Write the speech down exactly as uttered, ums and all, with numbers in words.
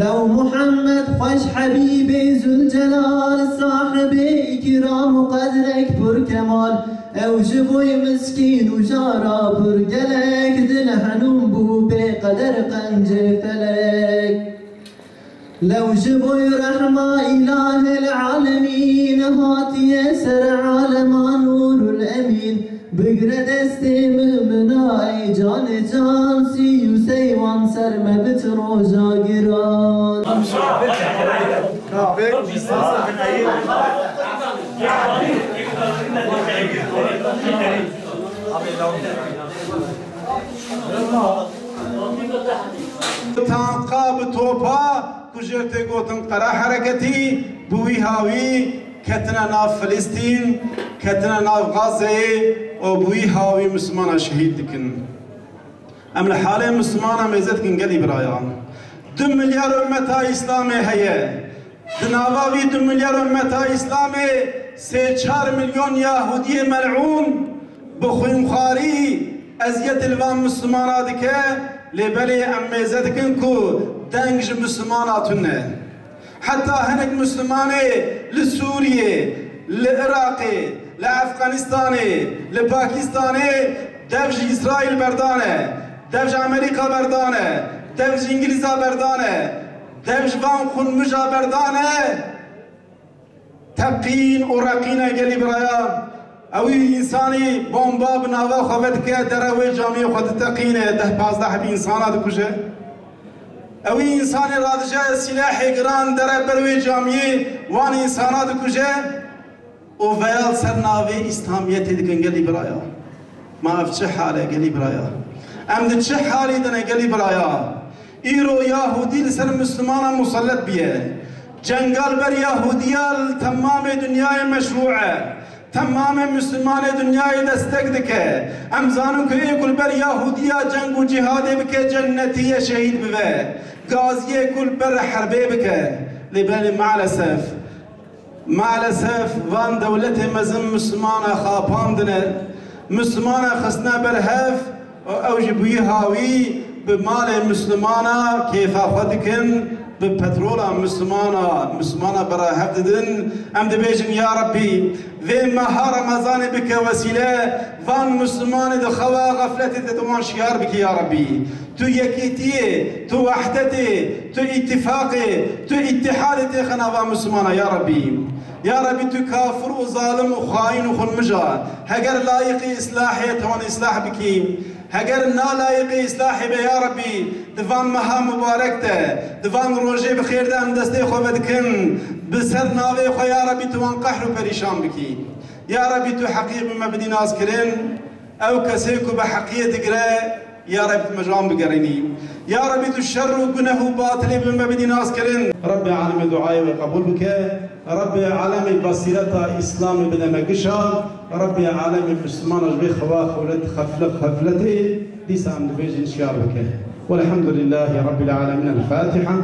Lew Muhammed xweş Hebîbê Zülcelal, sahibê îkram û qedrek pir kemal, ew ji boy miskîn û jara pir gelek, dil henûn bû bê qeder qencê felek. Lew ji boy rehma îlahil alemîn, hatiye ser alema nûrul emîn, bigre destê mimina ey canê can, sî û sey wan ser me bit roja giran. Tanka bi topa ku jê tê gotin qera hereketî, bi wî hawî ketine nav Filistîn, ketine nav Gazeyê û bi wî hawî Mislimana şehîd dikin. Em li halê Mislimana mêze dikin gelî birayan. Du milyar ummeta Îslamê heye. Di nava vî du milyar ummeta Îslamê sê çar milyon Yahudiyê mel'ûn bi xwînxwarî eziyetê li van Mislimana dike, lê belê em mêze dikin ku deng ji Mislimana tune. Heta hinek Mislimanê li Sûriyê, li Iraqê, li Efxanistanê, li Pakistanê dev ji Îsraîl berdane, dev ji Amerîka berdane, dev ji Îngilîza berdane, dev ji van xunmija berdane. Teqîn û reqîne gelî biraya. Ewî însanî bomba bi nava xwe vedike, dere wê camiyê xwe diteqîne, deh pazdeh hebî însana dikuje. Ewî însanî radije sîlehê giran dere ber wê camiyê wan însana dikuje û veya li ser navê Îslamiyetê dikin gelî biraya. Ma ev çi hal e gelî biraya? Em di çi halî de ne gelî biraya? Îro Yahûdî li ser Mislimana musellet bûye. Cenga li ber Yahûdiya li temamê dinyayê meşrû e. Temamê Mislimanê dinyayê destek dike. Em zanin ku ê ku li ber Yahûdiya ceng û cîhadê bike, cennetî ye, şehîd bibe. Gaziyê ku li ber herbê bike. Lê belê maalesef, Maalesef van dewletê mezin Mislimana xapandine, Mislimana xistine ber hev û ew jî bi wî hawî bi malê Mislimana kêfa xwe dikin, bi petrola Mislimana, Mislimana bera hev didin. Em dibêjin, ya Rebbî, vê meha Remezanê bike wesîle van Mislimanê di xewa xefletê de tu wan şiyar bikî, ya Rebbî. Tu yekîtiyê, tu wehdetê, tu îtîfaqê, tu îtîhadê têxe nava Mislimana, ya Rebbî. Ya Rebbî, tu kafir û zalim û xaîn û xunmija, heger layiqî îslahê, tu wan îslah bikî. Heger na layiqî îslahê be, ya Rebbî, di van meha mubarek de, di van rojê bi xêr de em destê xwe vedikin, bi ser navê xwe, ya Rebbî, tu wan qehr û perîşan bikî. Ya Rebbî, tu heqî bi me bidî naskirin. Ew kesê ku bi heqiyê digire, ya Reb, tu me ji wan bigerînî. Ya Rebî, tu şer û guneh û batilê bi me bidî naskirin. Rebbê alemê duayê we qebûl bike. Rebbê alemê besîreta Îslamê bide me gişa. Rebbê alemê Mislimana ji vê xewa xewlet, xefle-, xefletê dîsa em dibêjin şiyar bike. Welhamdulillahî Rebbil alemîn. El Fatiha.